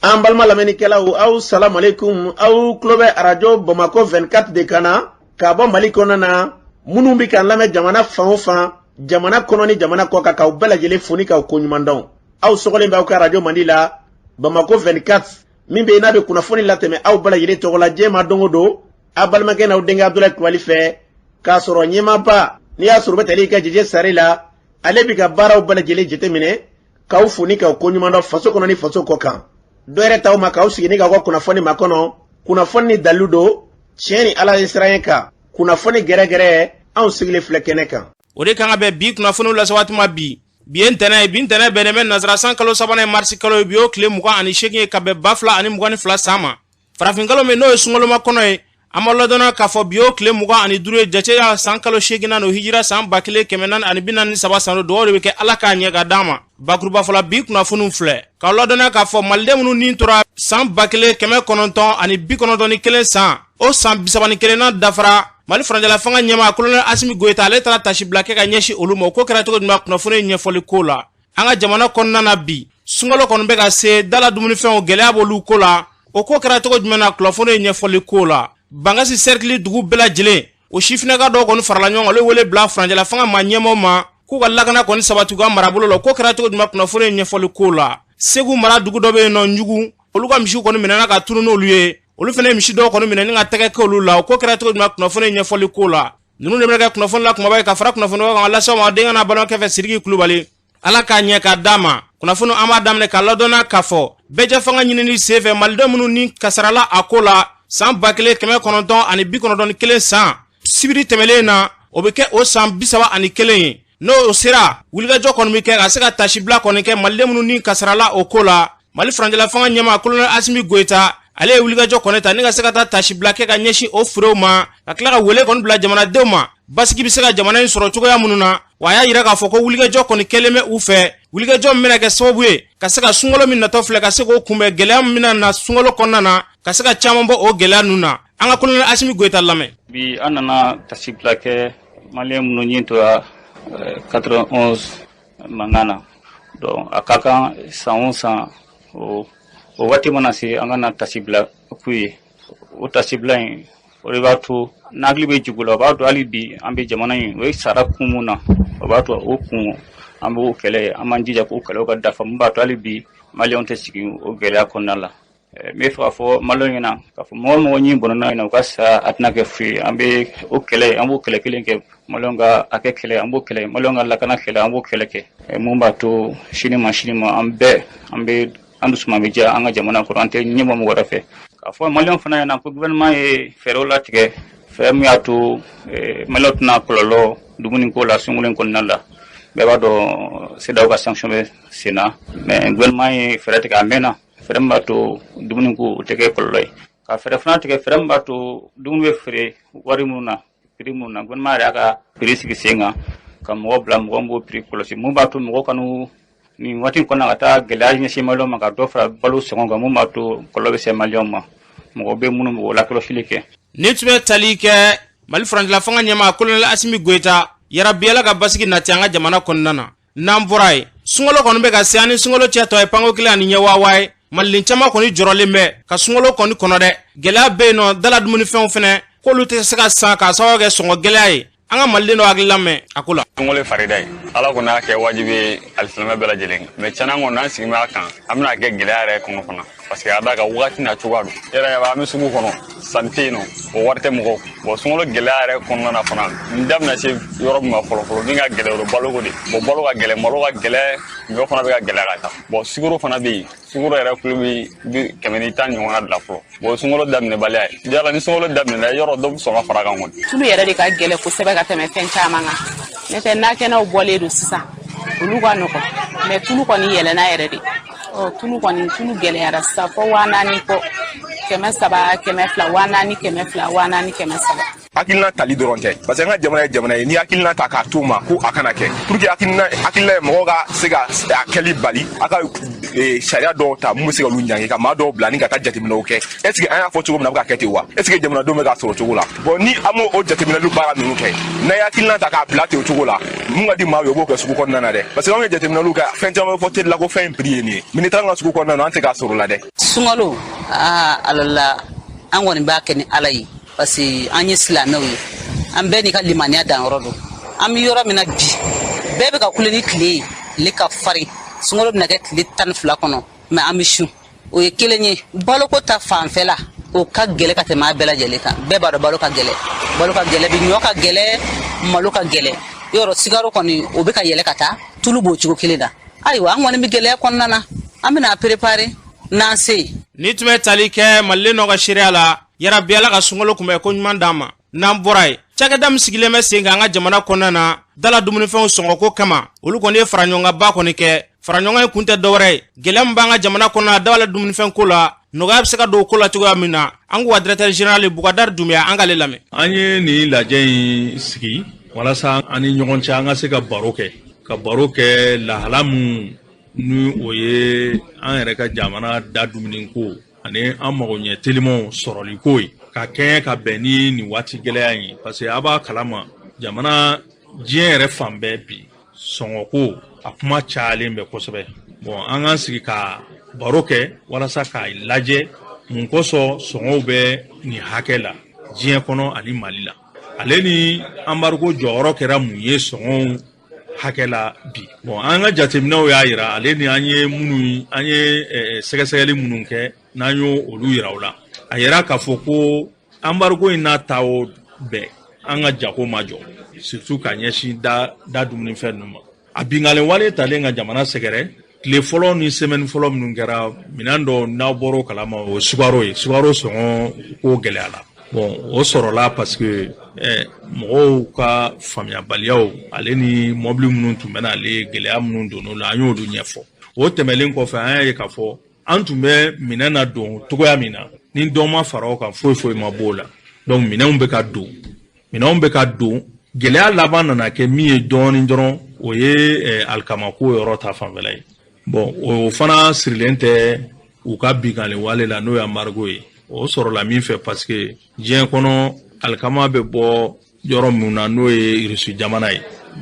An balima lamɛnnikɛlaw, aw salamalekun. Aw tulo bɛ Arajo Bamakɔ 24 de kan na k'a bɔ Mali kɔnɔna na. Minnu bɛ k'an lamɛn jamana fan o fan, jamana kɔnɔ ni jamana kɔ kan, k'aw bɛɛ lajɛlen fo ni k'aw koɲuman dɔn. Aw sɔgɔlen bɛ aw ka arajo mandi la, Bamakɔ 24, min bɛ yen n'a bɛ kunnafoni latɛmɛ aw bɛɛ lajɛlen tɔgɔ la diɲɛ ma don o don, aw balimakɛ n'aw denkɛ Abudulayi Kulubali fɛ, k'a sɔrɔ ɲɛmaaba n'i y'a sɔrɔ u bɛ tali kɛ Jeje Sare la, ale bɛ ka baaraw bɛɛ lajɛlen jateminɛ, k'aw fo ni k'aw koɲuman dɔn faso kɔnɔ ni faso kɔ kan. Dɔ yɛrɛ t'aw ma k'aw sigi ni k'aw ka kunnafoni makɔnɔ, kunnafoni ni dalilu don, tiɲɛ ni Ala ye siran kan, kunnafoni gɛrɛgɛrɛ, anw sigilen filɛ kɛnɛ kan. O de kan ka bɛn bi kunnafoniw lase waati ma bi. Bi ye ntɛnɛn ye, bi ntɛnɛn bɛnnen bɛ nansara san kalo sabanan ye, marisi kalo ye. Bi y'o tile 28 ye ka bɛn 2022 san ma, farafinkalo min n'o ye sunkaloma kɔnɔ ye. An b'a ladɔnna k'a fɔ bi y'o tile 25 ye, jateya san kalo seeginnan don, hijira san 1443 san don. Dugawu de bɛ kɛ, Ala k'a ɲɛ ka d'an ma. Bakuruba fɔla, bi kunnafoniw filɛ k'aw ladɔnniya k'a fɔ maliden minnu ni tora san 1991 san, o san 31nan dafara, Mali furancɛla fanga ɲɛmaa Kolonɛli Asimi Goyita, ale taara tasibila kɛ ka ɲɛsin olu ma. O ko kɛra cogo jumɛn? Kunnafoni ɲɛfɔli ko la, an ka jamana kɔnɔna na bi, sunkalo kɔni bɛ ka se, dala dumunifɛnw gɛlɛya b'olu ko la. O ko kɛra cogo jumɛn na? Kunnafoni ɲɛfɔli ko la, Bankasi sɛrikili dugu bɛɛ lajɛlen, o sifinnaka dɔw kɔni farala ɲɔgɔn kan, olu wele bila furancɛla fanga ma ɲɛmaaw ma k'u ka lakana kɔni sabati u ka marabolo la. O ko kɛra cogo jumɛn? Kunnafoni ɲɛfɔli ko la, Segu mara dugu dɔ bɛ yen nɔ, Ɲugu, olu ka misiw kɔni minɛna ka tunu n'olu ye. Olu fana ye misi dɔw kɔni minɛ ni ka tɛgɛ kɛ olu la. O ko kɛra cogo jumɛn? Kunnafoni ɲɛfɔli ko la, ninnu de bɛna kɛ kunnafoni la kumaba ye ka fara kunnafoni kan lase aw ma denkɛ n'a balimakɛ fɛ, Sidiki Kulubali. Ala k'a ɲɛ k'a d'a ma. Kunnafoni, an b'a daminɛ k'a ladɔnna k'a fɔ bɛɛjɛ fanga ɲinini senfɛ, maliden minnu ni kasarala a ko la san 1991 san, sibiri tɛmɛlen na, o bɛ kɛ o san 31 ye. N'o sera, wulikajɔ kɔni bɛ kɛ ka se ka tasibila kɔni kɛ maliden minnu ni kasarala o ko la. Mali furancɛla fanga ɲɛmaa Kolonɛli Asimi Goyita, ale ye wulikajɔ kɔni ta ni ka se ka taa tasibila kɛ ka ɲɛsin o furew ma, ka tila ka wele kɔni bila jamanadenw ma, basigi bɛ se ka jamana in sɔrɔ cogoya minnu na. Wa a y'a yira k'a fɔ ko wulikajɔ kɔni kɛlen bɛ u fɛ, wulikajɔ min bɛna kɛ sababu ye ka se ka sunkalo min natɔ filɛ, ka se k'o kunbɛn, gɛlɛya min bɛna na sunkalo kɔnɔna na, ka se ka caman bɔ o gɛlɛya ninnu na. An ka Kolonɛli Asimi Goyita lamɛn. Bi an nana tasibila kɛ maliyɛn minnu ɲin tora 91 mankan na. Donc a ka kan san o san, o waati mana se, an ka na tasibila k'u ye. O tasibila in, o de b'a to n'an hakili bɛ jigin o la, o b'a to hali bi an bɛ jamana in, o ye sara kun mun na, o b'a to o kun an b'o kɛlɛ, an b'an jija k'o kɛlɛw ka dafa, mun b'a to hali bi maliyɛnw tɛ sigi o gɛlɛya kɔnɔna la. N bɛ fɛ k'a fɔ maliyɛnw ɲɛna k'a fɔ mɔgɔ mɔgɔ ɲin bɔnna ɲɛna, u ka sa a tɛna kɛ fu ye. An bɛ o kɛlɛ, an b'o kɛlɛ kelen kɛ, maliyɛnw ka hakɛ kɛlɛ, an b'o kɛlɛ, maliyɛnw ka lakana kɛlɛ, an b'o kɛlɛ kɛ, mun b'a to sini ma sini ma an bɛɛ an bɛ an dusuma bɛ diya an ka jamana kɔnɔ, an tɛ ɲɛbɔ mɔgɔ wɛrɛ fɛ. K'a fɔ maliyɛnw fana ɲɛna ko gouvernement ye fɛɛrɛw latigɛ, fɛɛrɛ min y'a to maliyɛnw tɛna kɔlɔlɔ dumuni ko la sunkalo in kɔnɔna la. Bɛɛ b'a dɔn CEDEAO ka sanction bɛ sen na, mais gouvernement ye fɛɛrɛ tigɛ a mɛnna, fɛɛrɛ min b'a to dumuni ko o tɛ kɛ kɔlɔlɔ ye, ka fɛɛrɛ fana tigɛ, fɛɛrɛ min b'a to dumuni bɛ feere wari minnu na, prix minnu na, gouvernement yɛrɛ y'a ka prix sigi sen kan, ka mɔgɔ bila mɔgɔ min b'o prix kɔlɔsi, mun b'a to mɔgɔ kanu nin waati in kɔnɔna ka taa gɛlɛya ɲɛsin maliyɛnw ma, ka dɔ fara balo sɔngɔ kan, mun b'a to kɔlɔlɔ bɛ se maliyɛnw ma. Mɔgɔ bɛ minnu b'o lakɔlɔsili kɛ. Ni tun bɛ tali kɛ Mali furancɛla fanga ɲɛmaa Kolonɛli Asimi Goyita, yarabi Ala ka basigi nati an ka jamana kɔnɔna na. N'an bɔra yen, sunkalo kɔni bɛ ka se, an ni sunkalo cɛ tɔ ye panko kelen ani ɲɛwaawa ye. Maliden caman kɔni jɔrɔlen bɛ ka sunkalo kɔni kɔnɔ dɛ. Gɛlɛya bɛ yen nɔ, dala dumunifɛnw fɛnɛ k'olu tɛ se ka san k'a sababu kɛ sɔngɔ gɛlɛya ye. An ka maliden dɔ hakili lamɛn a ko la. Sunkalo ye farida ye, Ala kɔni y'a kɛ wajibi ye alisilamɛ bɛɛ lajɛlen kan, mais tiɲɛna an kɔni n'an sigi bɛ a kan, an bɛna kɛ gɛlɛya yɛrɛ kɔnɔ fana, parce que a da ka wagati n'a cogoya don. E yɛrɛ an bɛ sugu kɔnɔ, sanni tɛ yen nɔ, o wari tɛ mɔgɔw bon. Sunkalo gɛlɛya yɛrɛ kɔnɔna na fana, n da bɛna se yɔrɔ min ma fɔlɔ fɔlɔ, min ka gɛlɛn, o ye baloko de. Bon, balo ka gɛlɛn, malo ka gɛlɛn, ɲɔ fana bɛ ka gɛlɛya ka taa. Bon, sukaro fana bɛ yen, sukaro yɛrɛ kulo bɛ 110 ɲɔgɔnna de la fɔlɔ. Bon, sunkalo daminɛbaliya ye yala ni sunkalo daminɛna, yɔrɔ dɔ bɛ sɔn ka fara kan kɔni. Tulu yɛrɛ de ka gɛlɛn kosɛbɛ ka tɛmɛ fɛn caman kan. N'o tɛ, nakɛnɛw bɔlen don sisan, olu ka nɔgɔn, mais tulu kɔni yɛlɛnna yɛrɛ de. Ɔ tulu kɔni, tulu gɛlɛyara sisan fɔ 4000 kɔ, 300, 200, 4200, 4300. Hakilina tali dɔrɔn tɛ, parce que an ka jamana ye jamana ye, n'i hakilina ta k'a t'o ma ko a kana kɛ, pour que hakilina ye mɔgɔw ka se ka a kɛli bali, a ka sariya dɔw ta mun bɛ se ka olu ɲangi, ka maa dɔw bila ni ka taa jateminɛw kɛ. Est ce que an y'a fɔ cogo min na, a bɛ ka kɛ ten wa? Est ce que jamanadenw bɛ k'a sɔrɔ cogo la? Bon, ni an m'o jateminɛliw baara ninnu kɛ, n'a ye hakilina ta k'a bila ten o cogo la, mun ka di maaw ye, o b'o kɛ sugu kɔnɔna na dɛ, parce que anw ye jateminɛliw kɛ, fɛn caman bɛ fɔ teli la ko fɛn in prix ye nin ye, mais n'i taara an ka sugu kɔnɔna na, an tɛ k'a sɔrɔ o la dɛ. Sunkalo, aa alala, an kɔni b'a kɛ ni Ala ye, parce que an ye silamɛw ye, an bɛɛ n'i ka limaniya danyɔrɔ don. An bɛ yɔrɔ min na bi, bɛɛ bɛ ka kule ni tile ye, tile ka farin. Sunkalo bɛna kɛ tile 12 kɔnɔ, mais an bɛ sun, o ye kelen ye. Baloko ta fanfɛla, o ka gɛlɛ ka tɛmɛ a bɛɛ lajɛlen kan. Bɛɛ b'a dɔn balo ka gɛlɛ, balo ka gɛlɛ bi, ɲɔ ka gɛlɛ, malo ka gɛlɛ, yɔrɔ sikaro kɔni o bɛ ka yɛlɛ ka taa, tulu b'o cogo kelen na. Ayiwa, an kɔni bɛ gɛlɛya kɔnɔna na, an bɛna préparer n'an se ye. Ni tun bɛ tali kɛ Maliden nɔ ka seereya la, yarabi Ala ka sunkalo kunbɛn ko ɲuman d'an ma. N'an bɔra yen, cakɛda min sigilen bɛ sen kan an ka jamana kɔnɔna na dala dumunifɛnw sɔngɔko kama, olu kɔni ye faraɲɔgɔnkanba kɔni kɛ. Faraɲɔgɔn ye kun tɛ dɔwɛrɛ ye, gɛlɛya min b'an ka jamana kɔnɔna na dawala dumunifɛn ko la, nɔgɔya bɛ se ka don o ko la cogoya min na. An k'u ka directeur général Bukadari Dunbiya, an k'ale lamɛn. An ye nin lajɛ in sigi walasa an ni ɲɔgɔn cɛ, an ka se ka baro kɛ, ka baro kɛ lahala mun ni o ye an yɛrɛ ka jamana da dumuniko ani an mago ɲɛ telimanw sɔrɔliko ye, ka kɛɲɛ ka bɛn ni nin waati gɛlɛya in ye, parce que a b'a kalama, jamana diɲɛ yɛrɛ fan bɛɛ bi, sɔngɔko a kuma cayalen bɛ kosɛbɛ. Bon, an k'an sigi ka baro kɛ walasa k'a lajɛ mun kosɔn sɔngɔw bɛ nin hakɛ la diɲɛ kɔnɔ ani Mali la, ale ni embargo jɔyɔrɔ kɛra mun ye sɔngɔw hakɛ la bi. Bon, an ka jateminɛw y'a yira, ale ni an ye minnu, an ye sɛgɛsɛgɛli minnu kɛ, n'an y'o olu yira o la, a yira k'a fɔ ko embargo in n'a ta o bɛɛ, an ka jago ma jɔ, surtout ka ɲɛsin da dumunifɛn ninnu ma. A binkanni wale talen ka jamana sɛgɛrɛ, tile fɔlɔ ni semaine fɔlɔ minnu kɛra, minɛn dɔw n'aw bɔr'o kalama, o ye sukaro ye. Sukaro sɔngɔ ko gɛlɛyara. Bon, o sɔrɔla parce que mɔgɔw ka faamuyabaliyaw, ale ni mɔbili minnu tun bɛ n'ale, gɛlɛya minnu donn'o la, an y'olu ɲɛfɔ. O tɛmɛlen kɔfɛ, an y'a ye k'a fɔ an tun bɛ minɛn na don cogoya min na, ni dɔ ma fara o kan, foyi foyi ma b'o la. Donc minɛnw bɛ ka don, minɛnw bɛ ka don. Gɛlɛya laban nana kɛ min ye dɔɔnin dɔrɔn, o ye alikamako yɔrɔ ta fanfɛla ye. Bon, o fana sirilen tɛ u ka binkanni wale la, n'o ye embargo ye. O sɔrɔla min fɛ, parce que diɲɛ kɔnɔ, alikama bɛ bɔ yɔrɔ min na, n'o ye Irisi jamana ye,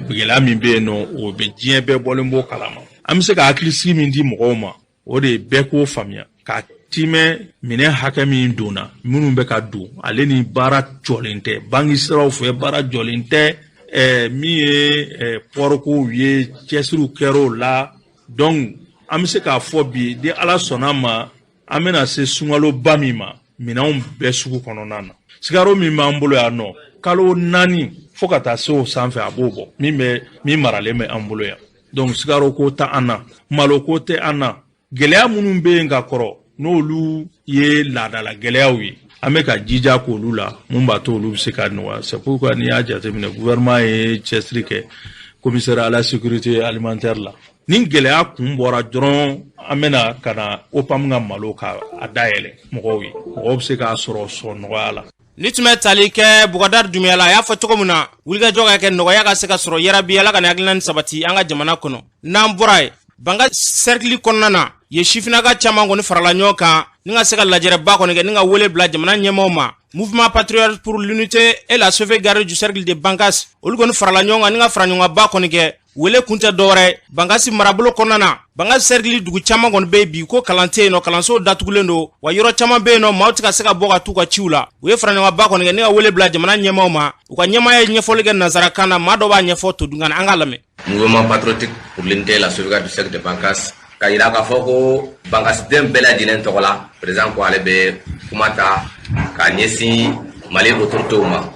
gɛlɛya min bɛ yen nɔ, o bɛ diɲɛ bɛɛ bɔlen b'o kalama. An bɛ se ka hakilisigi min di mɔgɔw ma, o de ye bɛɛ k'o faamuya ka timɛ minɛn hakɛ min donna, minnu bɛ ka don, ale ni baara jɔlen tɛ banki siraw fɛ, baara jɔlen tɛ. Min ye pɔrikow ye, cɛsiriw kɛr'o la. Donc an bɛ se k'a fɔ bi, ni Ala sɔnna ma, an bɛna se sunkaloba min ma, minɛnw bɛɛ sugu kɔnɔna na. Sikaro min b'an bolo yan nɔ, kalo 4 fo ka taa se o sanfɛ, a b'o bɔ, min bɛ min maralen bɛ an bolo yan. Donc sikaro ko tɛ an na, malo ko tɛ an na. Gɛlɛya minnu bɛ yen ka kɔrɔ, n'olu ye laadala gɛlɛyaw ye, an bɛ ka jija k'olu la, mun b'a to olu bɛ se ka nɔgɔya. C'est pourquoi n'i y'a jateminɛ, gouvernement ye cɛsiri kɛ commissaire à la sécurité alimentaire la. Ni gɛlɛya kun bɔra dɔrɔn, an bɛna ka na OPAM ka malo ka a dayɛlɛ mɔgɔw ye, mɔgɔw bɛ se k'a sɔrɔ sɔn nɔgɔya la. Ni tun bɛ tali kɛ Bukadari Dunbiya la, a y'a fɔ cogo min na, wulikajɔ ka kɛ, nɔgɔya ka se ka sɔrɔ. Yarabi Ala ka nin hakilina ni sabati an ka jamana kɔnɔ. N'an bɔra yen, Banga cercle kɔnɔna na ye, sifinnaka caman kɔni farala ɲɔgɔn kan ni ka se ka lajɛrɛba kɔni kɛ, ni ka wele bila jamana ɲɛmaaw ma. Mouvement patriote pour l'unité et la sauvegarde du cercle de Bankas, olu kɔni farala ɲɔgɔn kan ni ka fara ɲɔgɔnkanba kɔni kɛ. Wele kun tɛ dɔwɛrɛ, Bankasi marabolo kɔnɔna na, Bankasi cercle dugu caman kɔni bɛ yen bi ko kalan tɛ yen nɔ, kalansow datugulen don wa, yɔrɔ caman bɛ yen nɔ, maaw tɛ ka se ka bɔ ka t'u ka ciw la. U ye fara ɲɔgɔnba kɔni kɛ ni ka wele bila jamana ɲɛmaaw ma. U ka ɲɛmaa ye ɲɛfɔli kɛ nanzarakan na, maa dɔ b'a ɲɛfɔ todunkan na, an k'a lamɛn. Mouvement patriotique pour l'unité et la sauvegarde du cercle de Bankas ka yira k'a fɔ ko Bankasiden bɛɛ lajɛlen tɔgɔ la, président ko ale bɛ kuma ta k'a ɲɛsin Mali autorités ma,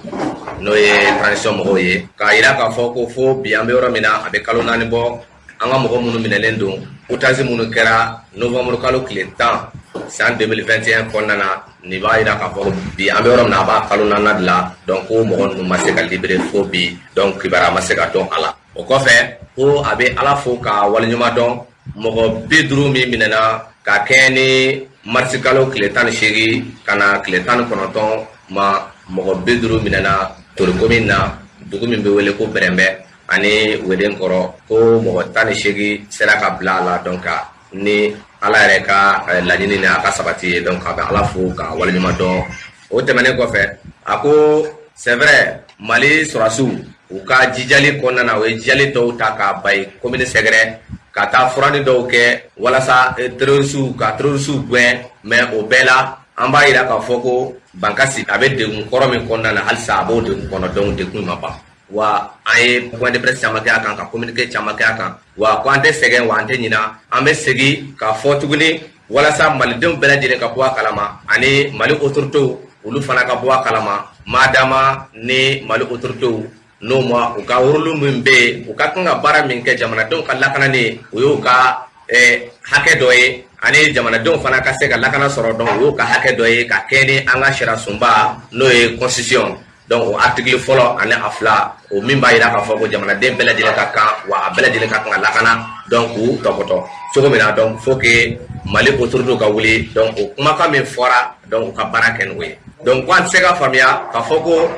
n'o ye transition mɔgɔw ye, k'a yira k'a fɔ ko fo bi, an bɛ yɔrɔ min na, a bɛ kalo 4 bɔ, an ka mɔgɔ minnu minɛlen don, otage minnu kɛra novembre kalo tile 10 san 2021 kɔnɔna na, nin b'a yira k'a fɔ bi, an bɛ yɔrɔ min na, a b'a kalo 4nan de la. Donc ko mɔgɔ ninnu ma se ka libérer fo bi, donc kibaruya ma se ka dɔn a la. O kɔfɛ, ko a bɛ Ala fo ka waleɲuman dɔn, mɔgɔ 50 min minɛna ka kɛɲɛ ni marisi kalo tile 18 ka na tile 19 ma. mɔgɔ 50 minɛna Tori commune na, dugu min bɛ wele ko Bɛrɛnbɛ ani Wedenkɔrɔ, ko mɔgɔ 18 sera ka bila a la. Donc ni Ala yɛrɛ ka laɲini ni a ka sabati ye, donc a bɛ Ala fo ka waleɲuman dɔn. O tɛmɛnen kɔfɛ, a ko c'est vrai, Mali sɔrɔdasiw u ka jijali kɔnɔna na, u ye jijali dɔw ta k'a Bayi commune sɛgɛrɛ, ka taa furani dɔw kɛ walasa terroristew ka terroristew gɛn. Mais o bɛɛ la, an b'a yira k'a fɔ ko Bankasi a bɛ degun kɔrɔ min kɔnɔna na, halisa a b'o degun kɔnɔ. Donc degun ma ban wa. An ye point de presse caman kɛ a kan, ka communiqué caman kɛ a kan wa. Ko an tɛ sɛgɛn wa, an tɛ ɲina, an bɛ segin k'a fɔ tuguni walasa malidenw bɛɛ lajɛlen ka bɔ a kalama, ani Mali autorités olu fana ka bɔ a kalama. Madama ni Mali autorités n'o ma u ka rôle min bɛ yen, u ka kan ka baara min kɛ jamanadenw ka lakanani, o y'u ka hakɛ dɔ ye, ani jamanadenw fana ka se ka lakana sɔrɔ. Donc o y'u ka hakɛ dɔ ye ka kɛ ni an ka sariya sunba, n'o ye constitution, donc o article fɔlɔ ani a fila, o min b'a yira k'a fɔ ko jamanaden bɛɛ lajɛlen ka kan wa, a bɛɛ lajɛlen ka kan ka lakana, donc k'u tɔpɔtɔ cogo min na. Donc faut que Mali autorités ka wuli, donc o kumakan min fɔra, donc u ka baara kɛ n'o ye. Donc ko an tɛ se ka faamuya k'a fɔ ko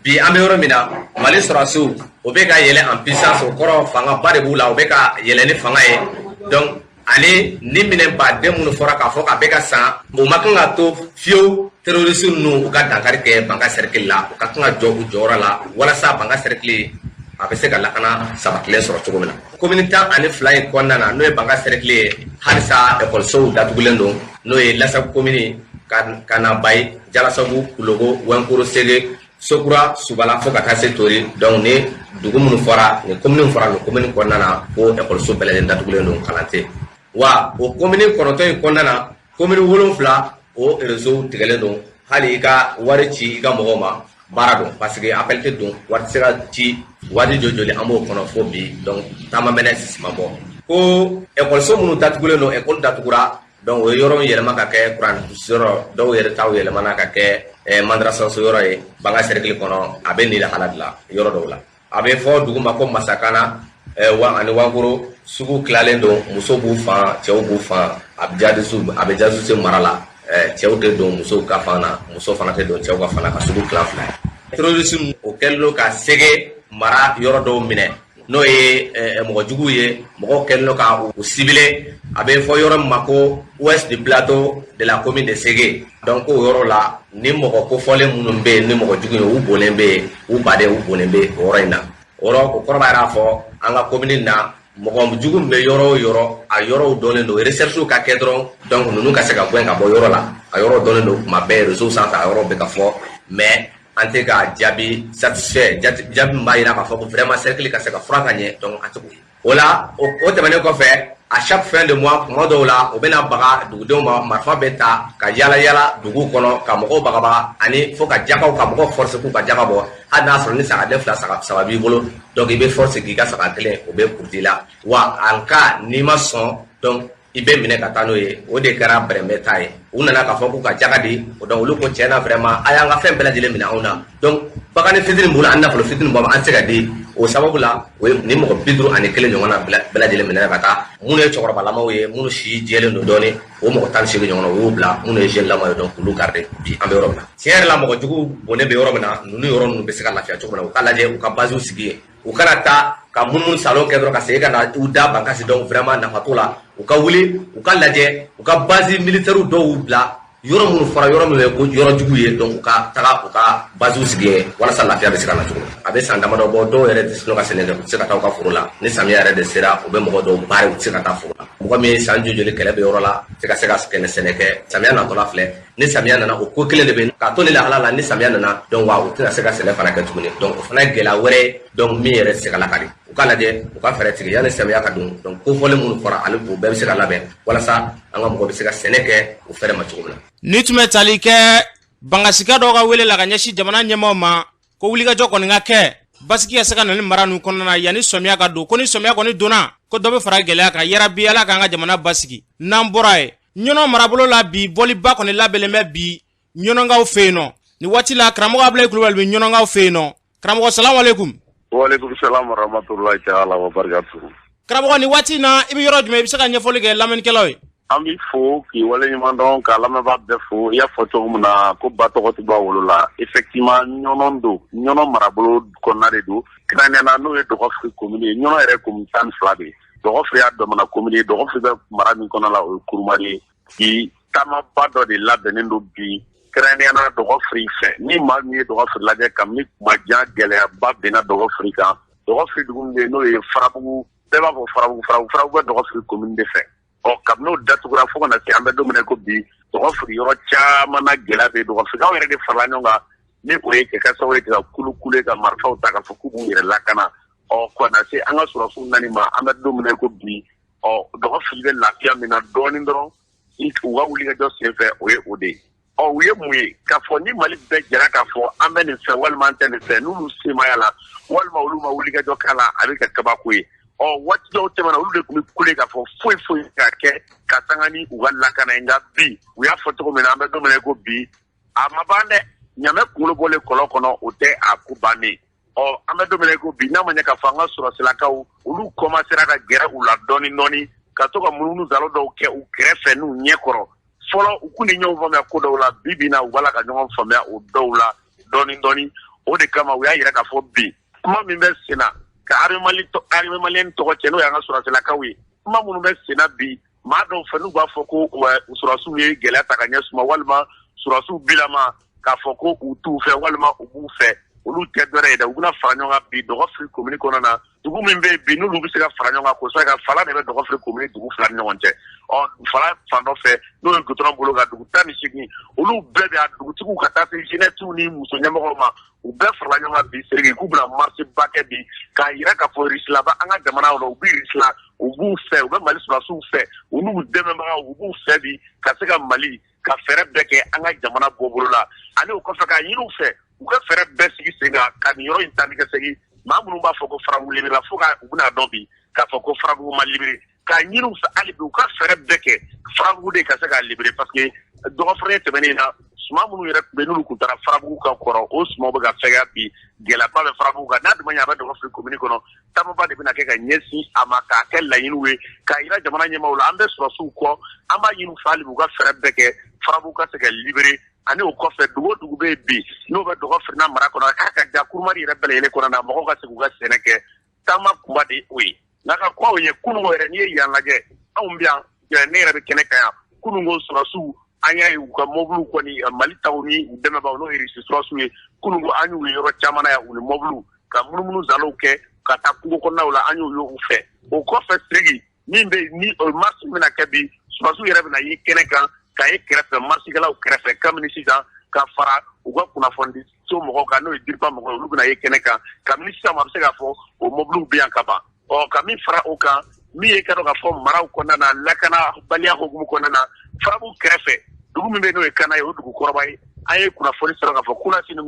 bi an bɛ yɔrɔ min na, Mali sɔrɔdasiw o bɛ ka yɛlɛ en puissance, o kɔrɔ fangaba de b'u la, u bɛ ka yɛlɛ ni fanga ye. Donc ani ni minɛn baden minnu fɔra k'a fɔ k'a bɛ ka san, o ma kan ka to fiyewu terroriste ninnu u ka dankari kɛ Banka cercle la. U ka kan ka jɔ u jɔyɔrɔ la walasa Banka cercle a bɛ se ka lakana sabatilen sɔrɔ cogo min na. Commune 12 in kɔnɔna na, n'o ye Banka cercle ye, halisa ekɔlisow datugulen don, n'o ye Lasagu commune ka na Bayi, Jalasagu, Kulogo, Wɛnkoro, Sege, Sokura, Subala, fo ka taa se Tori. Donc ni dugu minnu fɔra, nin commune fɔra, nin commune kɔnɔna na, ko ekɔliso bɛɛ lajɛlen datugulen don, kalan tɛ wa. O commune 9 in kɔnɔna na, commune 7, o réseau tigɛlen don. Hali i ka wari ci i ka mɔgɔw ma, baara don, parce que appel tɛ don, wari tɛ se ka ci. Waati joli joli an b'o kɔnɔ fo bi. Donc taama mɛnɛ sisi ma bɔ ko ekɔliso minnu datugulen don, ekɔli datugura. Donc o ye yɔrɔ min yɛlɛma ka kɛ kuran yɔrɔ, dɔw yɛrɛ taw yɛlɛmana ka kɛ madrasaso yɔrɔ ye Banka cercle kɔnɔ. A bɛ nin lahala de la yɔrɔ dɔw la. A bɛ fɔ dugu ma ko Masakana wa ani Wankoro. Sugu tilalen don, muso b'u fan, cɛw b'u fan. A bɛ jadisu, a bɛ jadise mara la. Cɛw tɛ don musow ka fan na, muso fana tɛ don cɛw ka fan na, ka sugu tilan fila ye. Terrorisme o kɛlen don ka Sege mara yɔrɔ dɔw minɛ, n'o ye mɔgɔ juguw ye. Mɔgɔw kɛlen don ka u ciblé. A bɛ fɔ yɔrɔ min ma ko ouest du plateau de la commune de Sege. Donc o yɔrɔ la, ni mɔgɔ kofɔlen minnu bɛ yen, ni mɔgɔ jugu ye, u bonnen bɛ yen, u baden u bonnen bɛ o yɔrɔ in na. O yɔrɔ o kɔrɔ b'a yira fɔ an ka commune na, mɔgɔ jugu min bɛ yɔrɔ o yɔrɔ, a yɔrɔw dɔnnen don. Recherche ka kɛ dɔrɔn, donc ninnu ka se ka gɛn ka bɔ yɔrɔ la. A yɔrɔ dɔnnen don, kuma bɛɛ réseau sanfɛ a yɔrɔ bɛ ka fɔ, mais an tɛ ka jaabi satisfait, jaabi min b'a yira k'a fɔ ko vraiment cercle ka se ka fura ka ɲɛ. Donc an tɛ k'o ye o la. O tɛmɛnen kɔfɛ, à chaque fin de mois, kuma dɔw la, u bɛna baga dugudenw ma, marifa bɛ ta ka yala yala dugu kɔnɔ ka mɔgɔw bagabaga, ani fo ka jakaw ka mɔgɔw forcer k'u ka jaka bɔ. Hali n'a sɔrɔ ni sagaden fila, saga saba b'i bolo, donc i bɛ forcer k'i ka saga kelen, o bɛ puruti la wa. En cas n'i ma sɔn, donc i bɛ minɛ ka taa n'o ye. O de kɛra Bɛrɛnbɛ ta ye. U nana k'a fɔ k'u ka jaga di o. Donc olu ko tiɲɛ na, vraiment, a y'an ka fɛn bɛɛ lajɛlen minɛ anw na. Donc bagan fitinin bolo, an nafolo fitinin bɔ, an tɛ se ka di. O sababu la, o ye ni mɔgɔ 51 ɲɔgɔn na bɛɛ lajɛlen minɛ ka taa. Minnu ye cɛkɔrɔbalamaw ye, minnu si jɛlen don dɔɔnin, o mɔgɔ 18 ɲɔgɔn na, u y'u bila. Minnu ye jeune lamaw ye, donc olu garder. Bi an bɛ yɔrɔ min na, tiɲɛ yɛrɛ la, mɔgɔ jugu bonnen bɛ yɔrɔ min na, ninnu yɔrɔ ninnu bɛ se ka lafiya cogo min na, u ka lajɛ u ka basew sigi yen. U kana taa ka munumunu salon kɛ dɔrɔn ka segin ka na u da Bankasi. Donc vraiment nafa t'o la. U ka wuli, u ka lajɛ, u ka base militaire dɔw bila yɔrɔ minnu fɔra, yɔrɔ min ye ko yɔrɔ jugu ye. Donc u ka taga u ka basew sigi yen walasa lafiya bɛ se ka na cogo min. A bɛ san damadɔ bɔ, dɔw yɛrɛ tɛ se ka sɛnɛ kɛ, u tɛ se ka taa u ka foro la. Ni samiya yɛrɛ de sera, u bɛ mɔgɔ dɔw baara, u tɛ se ka taa foro la. Mɔgɔ min ye san joli joli kɛlɛ bɛ yɔrɔ la, tɛ ka se ka kɛnɛ sɛnɛ kɛ. Samiya natɔla filɛ, ni samiya nana, o ko kelen de bɛ k'a to ni lahala la. Ni samiya nana, donc wa u tɛna se ka sɛnɛ fana kɛ tuguni. Donc o fana ye gɛlɛya wɛrɛ ye, donc min yɛrɛ tɛ se ka lakari. U ka lajɛ, u ka fɛɛrɛ tigɛ yanni samiya ka don. Donc kofɔlen minnu fɔra, ale o bɛɛ bɛ se ka labɛn walasa an ka mɔgɔ bɛ se ka sɛnɛ kɛ o fɛrɛ ma cogo min na. Ni tun bɛ tali kɛ Bangasika dɔw ka wele la ka ɲɛsin jamana ɲɛmaaw ma ko wulikajɔ kɔni ka kɛ basigi ka se ka na ni mara ninnu kɔnɔna na yanni sɔmiya ka don, ko ni sɔmiya kɔni donna, ko dɔ bɛ fara gɛlɛya kan. Yarabi, Ala k'an ka jamana basigi. N'an bɔra yen, Ɲɔnɔ marabolo la, bi bɔliba kɔni labɛnnen bɛ bi Ɲɔnɔnkaw fɛ yen nɔ nin waati la. Karamɔgɔ Abulayi Kulubali bɛ Ɲɔnɔnkaw fɛ yen nɔ. Karamɔgɔ, salamu aleykum. Waaleykum salam wa rahmatulahi taala wa barakatuhu. Karamɔgɔ, nin waati in na, i bɛ yɔrɔ jumɛn? I bɛ se ka ɲɛfɔli kɛ lamɛnnikɛlaw ye? An b'i fo k'i waleɲuman dɔn, k'a lamɛnbaa bɛɛ fo. I y'a fɔ cogo min na ko ba tɔgɔ tɛ bɔ a wolo la, effectivement Ɲɔnɔ don, Ɲɔnɔ marabolo kɔnɔna de don, kɛrɛnkɛrɛnnenya la n'o ye Dɔgɔfiri commune ye. Ɲɔnɔ yɛrɛ commune 12 de ye, Dɔgɔfiri y'a damana commune ye. Dɔgɔfiri bɛ mara min kɔnɔ la, o ye Kurumari ye. Bi taamaba dɔ de labɛnnen don bi, kɛrɛnkɛrɛnnenya la Dɔgɔfiri fɛ. Ni maa min ye Dɔgɔfiri lajɛ, kabini kuma jan gɛlɛyaba binna Dɔgɔfiri kan. Dɔgɔfiri dugu min bɛ yen n'o ye Farabugu, bɛɛ b'a fɔ Farabugu, Farabugu, Farabugu bɛ Dɔgɔfiri commune de fɛ. Ɔ kabini o datugura fo ka na se an bɛ don min na ko bi, Dɔgɔfiri yɔrɔ caman na gɛlɛya bɛ yen. Dɔgɔfirikaw yɛrɛ de farala ɲɔgɔn kan, ni o ye kɛ sababu ye ka kulu kule ka marifaw ta k'a fɔ k'u b'u yɛrɛ lakana. Ɔ ka na se an ka sɔrɔdasiw nani ma, an bɛ don min na ko bi, ɔ Dɔgɔfiri bɛ lafiya min na dɔɔnin dɔrɔn, u ka wulikajɔ senfɛ, o ye o de ye. Ɔ u ye mun ye k'a fɔ ni Mali bɛɛ jɛra k'a fɔ an bɛ nin fɛ walima an tɛ nin fɛ, n'olu semaya la walima olu ma wulikajɔ k'a la, a bɛ kɛ kabako ye. Ɔ waati dɔw tɛmɛna, olu de tun bɛ kule k'a fɔ foyi foyi ka kɛ ka sanga ni u ka lakana ye. Nka bi u y'a fɔ cogo min na, an bɛ don min na ko bi, a ma ban dɛ. Ɲamɛ kunkolo bɔlen kɔlɔn kɔnɔ, o tɛ a ko bannen. Ɔ an bɛ don min na ko bi, n'a ma ɲɛ k'a fɔ an ka sɔrɔsilakaw, olu kɔmasera ka gɛrɛ u la dɔɔni dɔɔni, ka to ka munumunu zalo dɔw kɛ u kɛrɛfɛ n'u ɲɛ kɔrɔ. Fɔlɔ u kun ni ɲɔgɔn faamuya ko dɔw la, bi bi na u b'a la ka ɲɔgɔn faamuya o dɔw la dɔɔni dɔɔni. O de kama u y'a yira k'a fɔ bi kuma min bɛ sen na ka armée malienne tɔgɔ cɛ, n'o y'an ka sɔrɔsilakaw ye, kuma minnu bɛ sen na bi maa dɔw fɛ, n'u b'a fɔ ko sɔrɔsiw ye gɛlɛya ta ka ɲɛ suma, walima sɔrɔsiw bilama k'a fɔ ko u t'u fɛ walima u b'u fɛ, olu tɛ dɔwɛrɛ ye dɛ. U bɛna fara ɲɔgɔn kan bi Dɔgɔfiri commune kɔnɔna na. Dugu min bɛ yen bi n'olu bɛ se ka fara ɲɔgɔn kan kosɛbɛ, ka fala de bɛ Dɔgɔfiri commune dugu fila ni ɲɔgɔn cɛ. Ɔ fala fan dɔ fɛ, n'o ye goudron bolo kan, dugu 18, olu bɛɛ bɛ a dugutigiw ka taa se jeunesse ni muso ɲɛmɔgɔw ma, u bɛɛ farala ɲɔgɔn kan bi Seriki k'u bɛna marche ba kɛ bi k'a yira k'a fɔ Rusilaba an ka jamana kɔnɔ, u bɛ Rusila, u b'u fɛ, u bɛ Mali sɔrɔdasiw fɛ, u n'u dɛmɛbagaw, u b'u fɛ bi ka se ka Mali ka fɛɛrɛ bɛɛ kɛ an ka jamana bɔ bolo la. Ani o kɔfɛ k'a ɲini u fɛ u ka fɛɛrɛ bɛɛ sigi sen kan ka nin yɔrɔ in taa ni ka segin. Maa minnu b'a fɔ ko Farabugu libéré, fo ka u bɛna dɔn bi k'a fɔ ko Farabugu ma libéré, k'a ɲini u fɛ hali bi u ka fɛɛrɛ bɛɛ kɛ Farabugu de ka se k'a libéré, parce que dɔgɔfɛrɛ tɛmɛnen na, suman minnu yɛrɛ tun bɛ n'olu tun taara Farabugu ka kɔrɔ, o sumanw bɛ ka fɛgɛya bi. Gɛlɛyaba bɛ Farabugu kan. N'a dun ma ɲɛ a bɛ Dɔgɔfiri commune kɔnɔ, taamaba de bɛna kɛ ka ɲɛsin a ma k'a kɛ laɲiniw ye k'a yira jamana ɲɛmaaw la an bɛ sɔrɔdasiw kɔ. An b'a ɲini u fɛ hali bi u ka fɛɛrɛ bɛɛ kɛ Farabugu ka se ka libéré. Ani o kɔfɛ, dugu o dugu bɛ yen bi n'o bɛ Dɔgɔfiri n'a mara kɔnɔ, k'a ka ja Kurumari yɛrɛ bɛɛ lajɛlen kɔnɔ na, mɔgɔw ka se k'u ka sɛnɛ kɛ. Taama kunba de o ye. N'a ka kumaw ye kununko yɛrɛ, n'i ye yan lajɛ, anw bɛ yan, ne yɛrɛ bɛ kɛnɛ kan yan, kununko sɔrɔdasiw an y'a ye u ka mɔbiliw kɔni, Mali taw ni u dɛmɛbaaw, n'o ye Irisi sɔrɔdasiw ye, kununko an y'u ye yɔrɔ caman na yan, u ni mɔbiliw ka munumunu zalow kɛ ka taa kungo kɔnɔnaw la, an y'u ye u fɛ. O kɔfɛ Siriki, min bɛ ni o marche bɛna kɛ bi, sɔrɔdasiw yɛrɛ bɛna ye kɛnɛ kan ka ye kɛrɛfɛ marisikɛlaw kɛrɛfɛ kabini sisan, ka fara u ka kunnafoni so mɔgɔw kan, n'o ye DIRPA mɔgɔw ye, olu bɛna ye kɛnɛ kan kabini sisan. A bɛ se k'a fɔ o mɔbiliw bɛ yan ka ban. Ɔ ka min fara o kan, min ye ka dɔn k'a fɔ maraw kɔnɔna na, lakanabaliya hukumu kɔnɔna na, Farabugu kɛrɛfɛ dugu min bɛ n'o ye Kana ye, o dugu kɔrɔba ye, an ye kunnafoni sɔrɔ k'a fɔ kunasini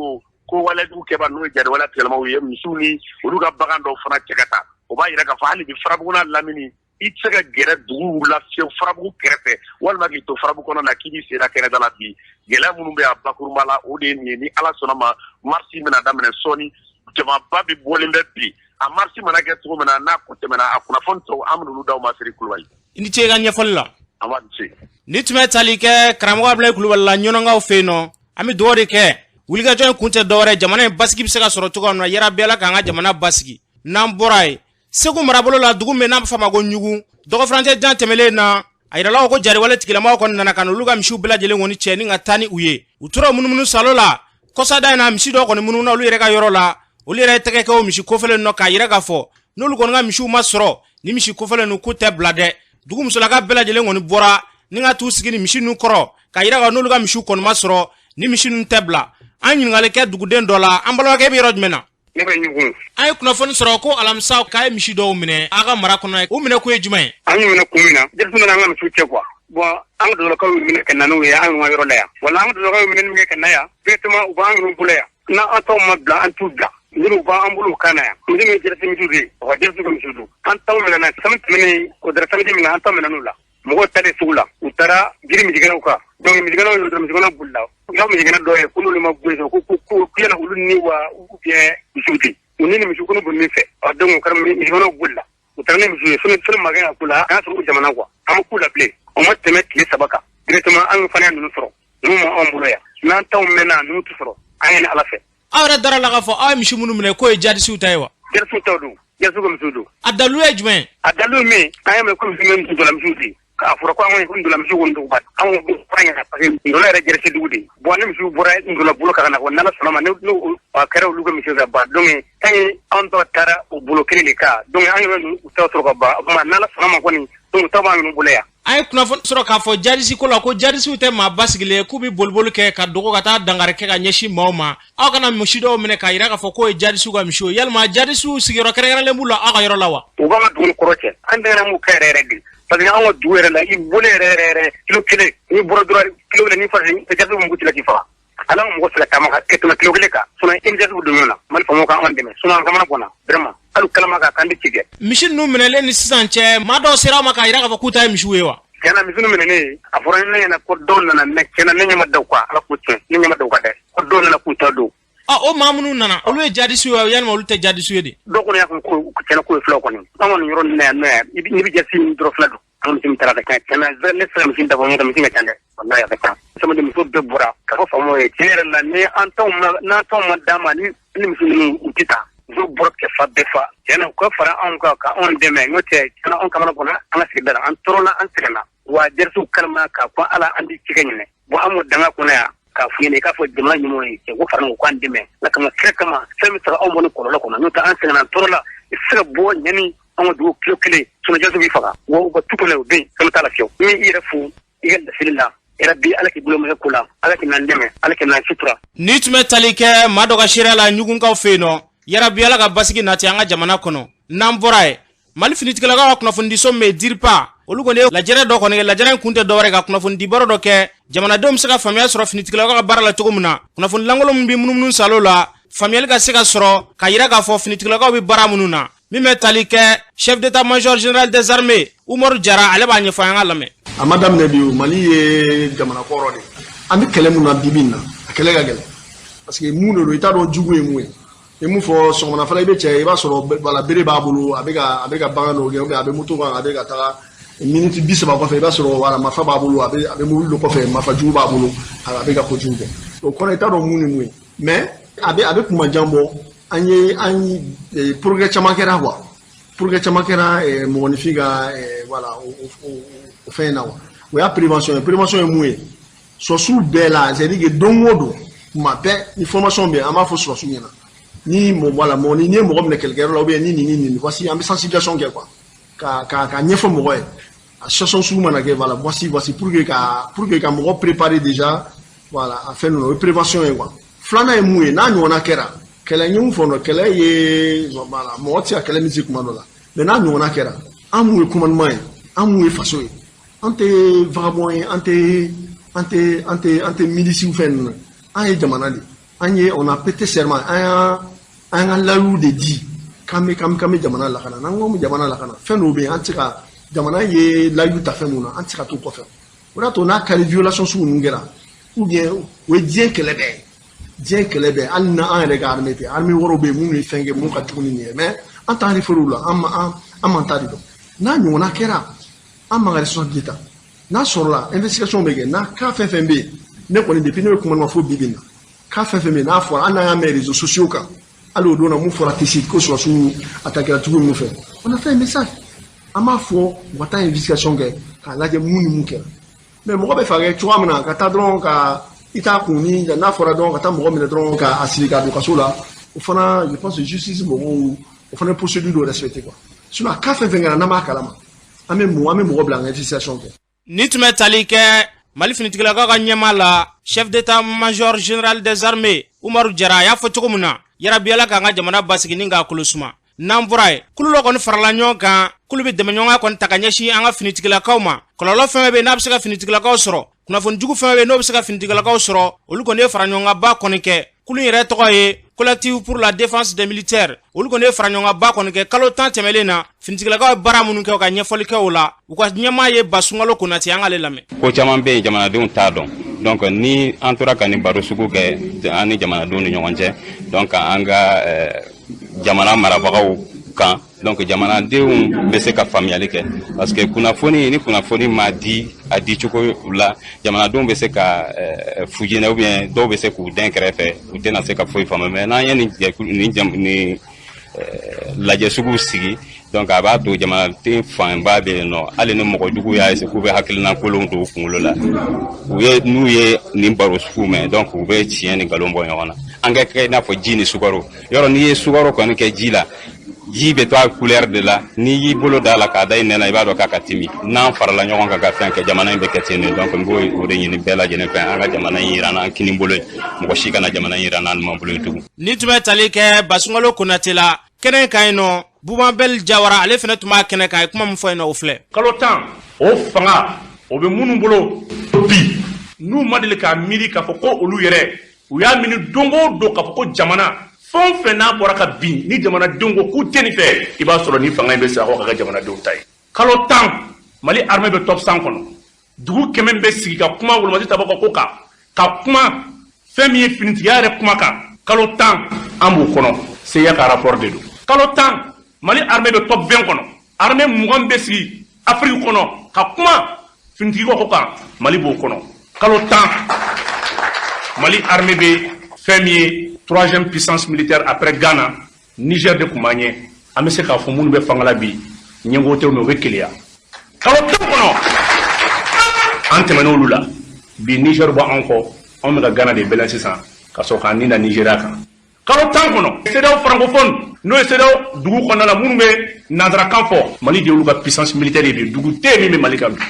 ko walejugu kɛba, n'o ye jariwale tigɛlamaw ye, misiw ni olu ka bagan dɔw fana cɛ ka taa. O b'a yira k'a fɔ hali bi Farabugu n'a lamini, i tɛ se ka gɛrɛ duguw la fiyewu Farabugu kɛrɛfɛ walima k'i to Farabugu kɔnɔ na k'i b'i sen da kɛnɛda la. Bi gɛlɛya minnu bɛ a bakurunba la, o de ye nin ye. Ni Ala sɔnna ma, marche bɛna daminɛ sɔɔni, jamaba bɛ bɔlen bɛ bi. A marche mana kɛ cogo min na, n'a ko tɛmɛna, a kunnafoni tɔw an bɛna olu d'aw ma. Siri Kulubali, i ni ce i ka ɲɛfɔli la. An b'a ce. Ni tun bɛ tali kɛ karamɔgɔ Abulayi Kulubali la Ɲɔnɔnkaw fɛ yen nɔ. An bɛ dugawu de kɛ, wulikajɔ in kun tɛ dɔwɛrɛ, jamana in basigi bɛ se ka sɔrɔ cogoya min na. Yarabi Ala k'an ka jamana basigi. N'an bɔra yen, Segu marabolo la, dugu min n'a bɛ fɔ a ma ko Ɲugu, dɔgɔfurancɛ jan tɛmɛlen na, a yirala ko jariwale tigilamaw kɔni nana ka n'olu ka misiw bɛɛ lajɛlen kɔni cɛ ni ka taa ni u ye. U tora munumunu salo la kɔsada in na, misi dɔw kɔni munumuna olu yɛrɛ ka yɔrɔ la. Olu yɛrɛ tɛgɛ kɛ o misi kofɔlen nɔ k'a yira k'a fɔ n'olu kɔni ka misiw ma sɔrɔ, ni misi kofɔlen ninnu k'u tɛ bila dɛ. Dugu musolaka bɛɛ lajɛlen kɔni bɔra ni ka t'u sigi ni misi ninnu kɔrɔ k'a yira k'a n'olu ka misiw kɔni ma sɔrɔ, ni misi ninnu tɛ bila. An ɲininkali kɛ duguden dɔ la. An balimakɛ, bɛ yɔrɔ jumɛn na? Ne bɛ Ɲugun. An ye kunnafoni sɔrɔ ko alamisa k'a ye misi dɔw minɛ a ka mara kɔnɔ. U minɛ kun ye jumɛn ye? An y'u minɛ kun min na, denmisɛnninw nana an ka misiw cɛ quoi. Bon, an ka dɔgɔtɔrɔkaw y'u minɛ ka na n'u ye an ka yɔrɔ la yan. Wala an ka dɔgɔtɔrɔkaw y'u minɛ min kɛ ka na yan, directement u b'an ninnu bolo yan. N'an an taw ma bila, an t'u bila. Minnu b'an bolo u kan na yan. Misi min ye jɛrɛsi misiw de ye, o ka jɛrɛsi ka misiw don. An taw minɛ na semaine tɛmɛnen, o dara samedi min na, an taw minɛ n'u la. Mɔgɔw taalen sugu la, u taara jiri misigɛnnaw kan. Donc misigɛnnaw y'u dɔrɔn, misigɛnnaw bolila. U y'a misigɛnna dɔ ye ko n'olu ma bɔ yen, ko yala olu ni wa ou bien misiw de. U ni misiw ko boli min fɛ. Ɔ donc o kɛra, misigɛnnaw bolila. U taara ni misiw ye, sani magɛn ka k'u la, an y'a sɔrɔ u jamana quoi. An ma k'u la bilen. O ma tɛmɛ tile 3 kan directement an fana ninnu sɔrɔ ninnu ma anw bolo yan n'an taw mɛnna ninnu tɛ sɔrɔ an ye ni Ala fɛ. Aw yɛrɛ dara la k'a fɔ aw ye misi minnu minɛ k'o ye jadisiw ta ye wa? Jadisiw taw don, jadisiw ka misiw don. A dalilu ye jumɛn ye? A dalilu ye min an y'a mɛn ko misi min ndola misiw de ye. K'a fɔra ko an ko ndola misiw ko ndola anw ko fara ɲɛna parce que ndola yɛrɛ jɛrɛse dugu de ye. Bon ni misiw bɔra ndola bolo kan ka na ko n'Ala sɔnna ma n'o a kɛra olu ka misiw ka ban donc tant que anw ta taara o bolo kelen de kan donc an yɛrɛ u ta sɔrɔ ka ban o tuma n'Ala sɔnna ma kɔni donc u ta b'an ninnu bolo yan. An ye kunnafoni sɔrɔ k'a fɔ jadisi ko la ko jadisiw tɛ maa basigilen ye k'u bɛ boliboli kɛ ka dogo ka taa dankari kɛ ka ɲɛsin maaw ma. Aw kana misi dɔw minɛ k'a jira k'a fɔ k'o ye jadisiw ka misiw ye yalima jadisiw sigiyɔrɔ kɛrɛnkɛrɛnlen b'u la aw ka yɔrɔ la wa? U b'an ka dugu ni kɔrɔ cɛ an tɛgɛrɛ m'u kɛ yɛrɛ yɛrɛ de parce que an ka dugu yɛrɛ la i bolo yɛrɛ yɛrɛ yɛrɛ kilo kelen n'i bɔra dɔrɔn kilo kelen n'i fara jadisiw mugu ci la k'i faga. Ala ka mɔgɔ fila taama ka tɛmɛ kilo kelen kan sinon i ni jadisiw don ɲɔgɔn na Mali faamaw ka an dɛmɛ sinon an kamana ganna vraiment hali kalama kan k'an tɛ ci kɛ. Misi ninnu minɛlen ni sisan cɛ maa dɔw sera aw ma k'a jira k'a fɔ k'u ta ye misiw ye wa? Tiɲɛna misi ninnu minɛnen a fɔra ne ɲɛna ko dɔw nana mais tiɲɛna ne ɲɛ ma da u kan Ala k'o tiɲɛ ne ɲɛ ma da u kan dɛ ko dɔw nana k'u ta don. O maa minnu nana olu ye jadisiw ye yalima olu tɛ jadisiw ye de? Dɔw kɔni y'a fɔ ko tiɲɛna k'o ye fulaw kɔni an kɔni yɔrɔ ninnu na yan nɔ yan n'i bɛ jadisi ɲini dɔrɔn fula don. An misi taara ka ca tiɲɛna ne sera misi dabɔ ɲɛ misi ka ca dɛ walahi a ka ca samedi muso bɛɛ bɔra k'a fɔ faamaw ye tiɲɛ yɛrɛ la ni an taw ma n'an taw ma d'a ma ni misi ninnu u tɛ taa muso bɔra kɛ fa bɛɛ fa tiɲɛna u ka fara anw kan ka anw dɛmɛ n'o tɛ tiɲɛna anw kamana ganna an ka sigida la an tɔɔrɔla an sɛgɛnna wa jɛrisiw kalama k'a fɔ Ala an tɛ cikɛ ɲinɛ bon an m'o danga kɔnɔ yan k'a f'u ɲɛna i k'a fɔ jamana ɲɛmɔgɔ ye cɛ ko fara ɲɔgɔn k'an dɛmɛ ala kama kira kama fɛn min sɔrɔ anw bɔ ni kɔlɔlɔ kɔnɔ n'o tɛ an sɛgɛnna an tɔɔrɔla i tɛ se ka bɔ ɲɛni an ka dugu kilo kelen sinon jadisiw b'i faga wa u ka tu kɔnɔ u bɛ yen fɛn t'a la fiyewu n i yɛrɛ fo i ka laseli la yarabi Ala k'i bolo mɛn ko la Ala k'i n'an dɛmɛ Ala k'i n'an sutura. Ni tun bɛ tali kɛ maa dɔ ka seereya la ɲugunkaw fɛ yen nɔ yarabi Ala ka basigi nati an ka jamana kɔnɔ. N'an bɔra yen Mali finitigilakaw ka kunnafonidiso min bɛ DIRPA olu kɔni ye lajɛrɛ dɔ kɔni kɛ lajɛrɛ in kun tɛ dɔwɛrɛ ka kunnafonidi baro dɔ kɛ jamanadenw bɛ se ka faamuya sɔrɔ finitigilakaw ka baara la cogo min na kunnafoni lankolon min bɛ munumunu salo la faamuyali ka se ka sɔrɔ ka yira k'a fɔ finitigilakaw bɛ baara minnu na min bɛ tali kɛ chef d'état-major général des armées Umaru Jara ale b'a ɲɛfɔ an ka lamɛn. A ma daminɛ bi o Mali ye jamana kɔrɔ de an bɛ kɛlɛ mun na bi bi in na a kɛlɛ ka gɛlɛn parce que mun de don i t'a dɔn jugu ye mun ye i mun fɔ sɔgɔmada fana i bɛ cɛ i b'a sɔrɔ wala bere b'a bolo a bɛ ka bagan dɔw gɛn ou bien a bɛ moto kan a bɛ ka taga miniti 30 kɔfɛ i b'a sɔrɔ wala marifa b'a bolo a bɛ mobili dɔ kɔfɛ marifa jugu b'a bolo a bɛ ka kojugu kɛ o kɔrɔ i t'a dɔn mun ni mun ye mais a bɛ kuma jan bɔ an ye progrès caman kɛra quoi progrès caman kɛra mɔgɔninfin ka voilà o fɛn in na quoi o y'a prévention ye prévention ye mun ye sɔrɔsiw bɛɛ la c'est à dire que don o don kuma bɛɛ ni formation bɛ yen an b'a fɔ sɔrɔsiw ɲɛna ni mɔgɔ voilà mɔgɔ ni ye mɔgɔ minɛ kɛlɛkɛyɔrɔ la ou bien ni nin voici an bɛ sensibilisation kɛ quoi ka ɲɛfɔ mɔgɔ ye a situation sugu mana kɛ voilà voici pour que ka mɔgɔ préparer déjà voilà a fɛn ninnu o ye prévention ye quoi filanan ye mun ye n'a ɲɔgɔnna kɛra kɛlɛ ye mun fɔ nɔ kɛlɛ ye voilà mɔgɔ tɛ se ka kɛlɛ min se kuma dɔ la mais n'a ɲɔgɔnna kɛra an mun ye commandement ye an mun ye faso ye an tɛ vagabond ye an tɛ milisiw fɛn ninnu an ye jamana de an ye on a prêté serment an y'an ka layiru de di k'an bɛ jamana lakana n'an ko jamana lakana fɛn dɔw bɛ yen an tɛ se ka jamana ye layiru ta fɛn mun na an tɛ se ka t'o kɔfɛ o de y'a to n'a kari violation sugu ninnu kɛra ou bien o ye diɲɛ kɛlɛ bɛɛ ye diɲɛ kɛlɛ bɛɛ hali n'an yɛrɛ ka armée tɛ armée wɛrɛw bɛ yen minnu ye fɛn kɛ mun ka jugu ni nin ye mais an t'an référé o la an m'an ta de dɔn n'a ɲɔgɔnna kɛra an m'an ka responsabilité ta n'a sɔrɔla investigation bɛ kɛ n'a cas fɛn fɛn bɛ yen ne kɔni depuis ne bɛ kuma fo bi bi in na cas fɛn fɛn bɛ yen n'a fɔra hali n'an y'a mɛn réseaux sociaux kan hali o don na mun fɔra Tessit ko sɔrɔsiw attaquera cogo min fɛ on a fait un message an b'a fɔ u ka taa investigation kɛ k'a lajɛ mun ni mun kɛra mais mɔgɔ bɛ fɛ ka kɛ cogoya min na ka taa dɔrɔn ka i t'a kun ni n'a fɔra dɔrɔn ka taa mɔgɔ minɛ dɔrɔn k'a siri k'a don kaso la o fana je pense que justice mɔgɔw o fana procédure dɔ respecter quoi sinon a cas fɛn fɛn kɛra n'an b'a kalama an bɛ mɔgɔ bila an ka investigation kɛ. Ni tun bɛ tali kɛ Mali finitigilakaw ka ɲɛmaa la chef d'état-major général des armées Umaru Jara a y'a fɔ cogo min na yarabi Ala k'an ka jamana basigi ni k'a kolo suma. N'an bɔra yen kulu dɔ kɔni farala ɲɔgɔn kan kulu bɛ dɛmɛɲɔgɔnya kɔni ta ka ɲɛsin an ka finitigilakaw ma kɔlɔlɔ fɛn fɛn bɛ yen n'a bɛ se ka finitigilakaw sɔrɔ kunnafoni jugu fɛn fɛn bɛ yen n'o bɛ se ka finitigilakaw sɔrɔ olu kɔni ye fara ɲɔgɔnkanba kɔni kɛ kulu yɛrɛ tɔgɔ ye collectif pour la défense des militaires olu kɔni ye fara ɲɔgɔnkanba kɔni kɛ kalo 10 tɛmɛlen na finitigilakaw ye baara minnu kɛ u ka ɲɛfɔli kɛ o la u ka ɲɛmaa ye Basunkalo Konate an k'ale lamɛn. Ko caman bɛ yen jamanadenw t'a dɔn donc ni an tora ka nin baro sugu kɛ an ni jamanadenw ni ɲɔgɔn cɛ donc an ka jamana marabagaw kan Donc jamanadenw bɛ se ka faamuyali kɛ, parce que kunnafoni ni kunnafoni ma di a di cogo la, jamanadenw bɛ se ka fujinɛ ou bien dɔw bɛ se k'u dɛn kɛrɛfɛ, u tɛna se ka foyi faamu. Mais n'an ye nin jɛkulu nin jam nin lajɛ suguw sigi, donc a b'a to jamanaden fanba bɛ yen nɔ, hali ni mɔgɔ jugu y'a essayer k'u bɛ hakilina kolonw don u kunkolo la, u ye n'u ye nin baro sugu mɛn, donc u bɛ tiɲɛ ni nkalon bɔ ɲɔgɔn na. An ka kɛ i n'a fɔ ji ni sukaro. Yɔrɔ n'i ye sukaro kɔni kɛ ji la, ji bɛ to a couleur de la. N'i y'i bolo da la k'a da i nɛn na, i b'a dɔn k'a ka timi. N'an farala ɲɔgɔn kan ka fɛn kɛ, jamana in bɛ kɛ ten de. Donc n b'o de ɲini bɛɛ lajɛlen fɛ, an ka jamana in yira n'an kini bolo ye, mɔgɔ si kana jamana in yira n'an numan bolo ye tugun. Ni tun bɛ tali kɛ Basungalo Konate la kɛnɛ kan yen nɔ, Bubabɛli Jawara, ale fana tun b'a kɛnɛ kan. A ye kuma min fɔ yen nɔ, o filɛ. Kalo 10 o fanga o bɛ minnu bolo bi, n'u ma deli k'a miiri k'a fɔ ko olu yɛrɛ u y'a miiri don o don k'a fɔ ko jamana fɛn o fɛn n'a bɔra ka bin, ni jamanadenw ko k'u tɛ nin fɛ, i b'a sɔrɔ ni fanga in bɛ segin a kɔ ka kɛ jamanadenw ta ye. Kalo 10, Mali armée bɛ top 100 kɔnɔ. Dugu 100 bɛ sigi ka kuma wolomasi tabaw ka ko kan, ka kuma fɛn min ye finitigiya yɛrɛ kuma kan. Kalo 10, an b'o kɔnɔ. CIA ka rapport de don. Kalo 10, Mali armée bɛ top 20 kɔnɔ. Armée 20 bɛ sigi Afrique kɔnɔ ka kuma finitigi ko kan, Mali b'o kɔnɔ. Kalo 10, Mali armée bɛ fɛn min ye troisième puissance militaire après Ghana. Niger de tun b'an ɲɛ. An bɛ se k'a fɔ minnu bɛ fanga la bi, ɲɛngo tɛ, mais u bɛ keleya. Kalo 10 kɔnɔ, an tɛmɛn'olu la. Bi Niger bɔ an kɔ, anw bɛ ka Ghana de bɛlɛn sisan ka sɔrɔ k'an ni da Nigéria kan. Kalo 10 kɔnɔ, CEDEAO francophone, n'o ye CEDEAO dugu kɔnɔna la minnu bɛ nanzarakan fɔ, Mali de y'olu ka puissance militaire ye bi. Dugu tɛ yen min bɛ Mali kan bi.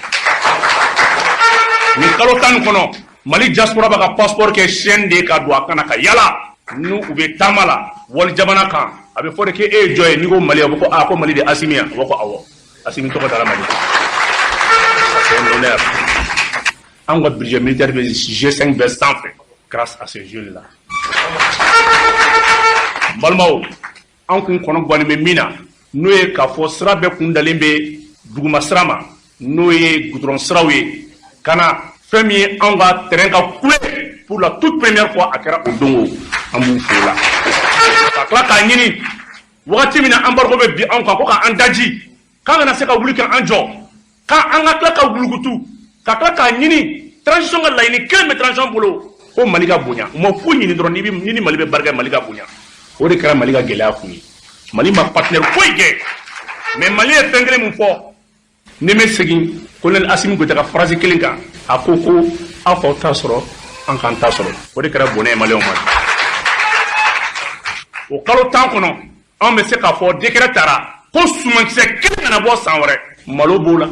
Nin kalo 10 nin kɔnɔ, Mali diaspora b'a ka passeport kɛ chaîne de ye ka don a kana ka yala. N'u u bɛ taama la wali jamana kan, a bɛ fɔ de k'e ye jɔn ye? N'i ko Mali, a bɛ fɔ a ko Mali de Asimi yan. A b'a fɔ awɔ, Asimi tɔgɔ dara Mali. C'est un honneur. An ka budget militaire bɛ G5 bɛɛ sanfɛ grâce à ces jeunes là. N balimaw, an kun kɔnɔ gannen bɛ min na, n'o ye k'a fɔ sira bɛɛ kun dalen bɛ duguma sira ma, n'o ye goudron siraw ye, ka na fɛn min ye anw ka terrain ka kule pour la toute première fois, a kɛra o don o. An b'u fo la ka tila k'a ɲini wagati min na embargo bɛ bi anw kan ko k'an daji, k'an kana se ka wuli k'an jɔ, k'an ka tila ka wulukutu, ka tila k'a ɲini transition ka laɲini kelen bɛ transition bolo, ko Mali ka bonya. U ma foyi ɲini dɔrɔn, ni ni Mali bɛ barika, Mali ka bonya. O de kɛra Mali ka gɛlɛya kun ye. Mali ma partenaire foyi kɛ, mais Mali ye fɛn kelen mun fɔ, ni bɛ segin colonel Asimi Goïta ka phrase kelen kan, a ko ko aw faw t'a sɔrɔ, an k'an ta sɔrɔ. O de kɛra bɔnɛ ye maliyɛnw ma. O kalo 10 kɔnɔ, anw bɛ se k'a fɔ décret taara ko sumankisɛ kelen kana bɔ san wɛrɛ. Malo b'o la,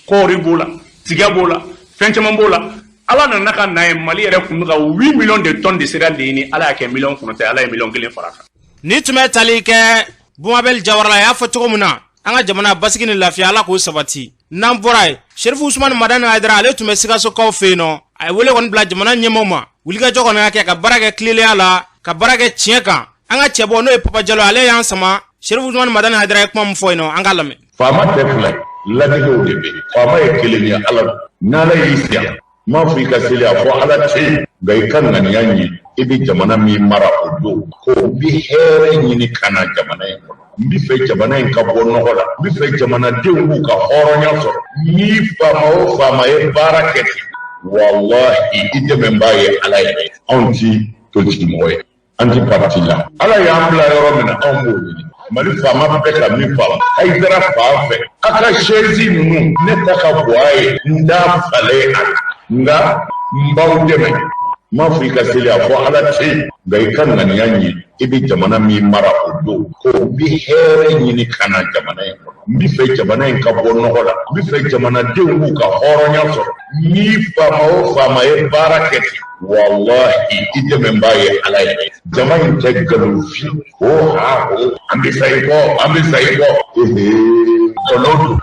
kɔɔri b'o la, tiga b'o la, fɛn caman b'o la. Ala nana ka na ye, Mali yɛrɛ tun bɛ ka 8 millions de tonnes de céréales de ɲini, Ala y'a kɛ 9 miliyɔn, Ala ye 1 miliyɔn fara kan. Ni tun bɛ tali kɛ Bumabɛli Jawara la, a y'a fɔ cogo min na, an ka jamana basigi ni lafiya, Ala k'o sabati. N'an bɔra yen, Serifu Usumani Madani Hayidara, ale tun bɛ Sikasokaw fɛ yen nɔ. A ye wele kɔni bila jamana ɲɛmaaw ma, wulikajɔ kɔni ka kɛ ka baara kɛ tilennenya la, ka baara kɛ tiɲɛ kan. An ka cɛbɔ, n'o ye Papa Jalo, ale y'an sama. Serifu Usumani Madani Hayidara ye kuma min fɔ yen nɔ, an k'a lamɛn. Faama tɛ fila ye, ladigew de bɛ. Faama ye kelen ye, Ala don. N'Ala y'i siya, m'a fɔ i ka seli a fɔ Ala tɛ yen, nka i ka ŋaniya ɲi, i bɛ jamana min mara o don, ko n bɛ hɛrɛ ɲini ka na jamana in kɔnɔ, n bɛ fɛ jamana in ka bɔ nɔgɔ la, n bɛ fɛ jamanadenw k'u ka hɔrɔnya sɔrɔ. Ni faama o faama ye baara kɛ ten, walahi, i dɛmɛbaa ye Ala yɛrɛ ye. Anw ti politiki mɔgɔ ye, an ti parti la. Ala y'an bila yɔrɔ min na, anw b'o ɲini. Mali faama bɛɛ ka min faamu, Hayidara fan fɛ, a ka chaise ninnu, ne ta ka bɔ a ye, n t'a falen a la, nka n b'aw dɛmɛ. N m'a fɔ i ka seli a fɔ Ala tɛ yen, nka i ka ŋaniya ɲi, i bɛ jamana min mara o don, ko n bɛ hɛrɛ ɲini ka na jamana in kɔnɔ, n bɛ fɛ jamana in ka bɔ nɔgɔ la, n bɛ fɛ jamanadenw k'u ka hɔrɔnya sɔrɔ. Ni faama o faama ye baara kɛ ten, walahi, i dɛmɛbaa ye Ala yɛrɛ ye. Jama in tɛ nkalonfin o ha o, an bɛ sa i kɔ, an bɛ sa i kɔ, kɔlɔ don.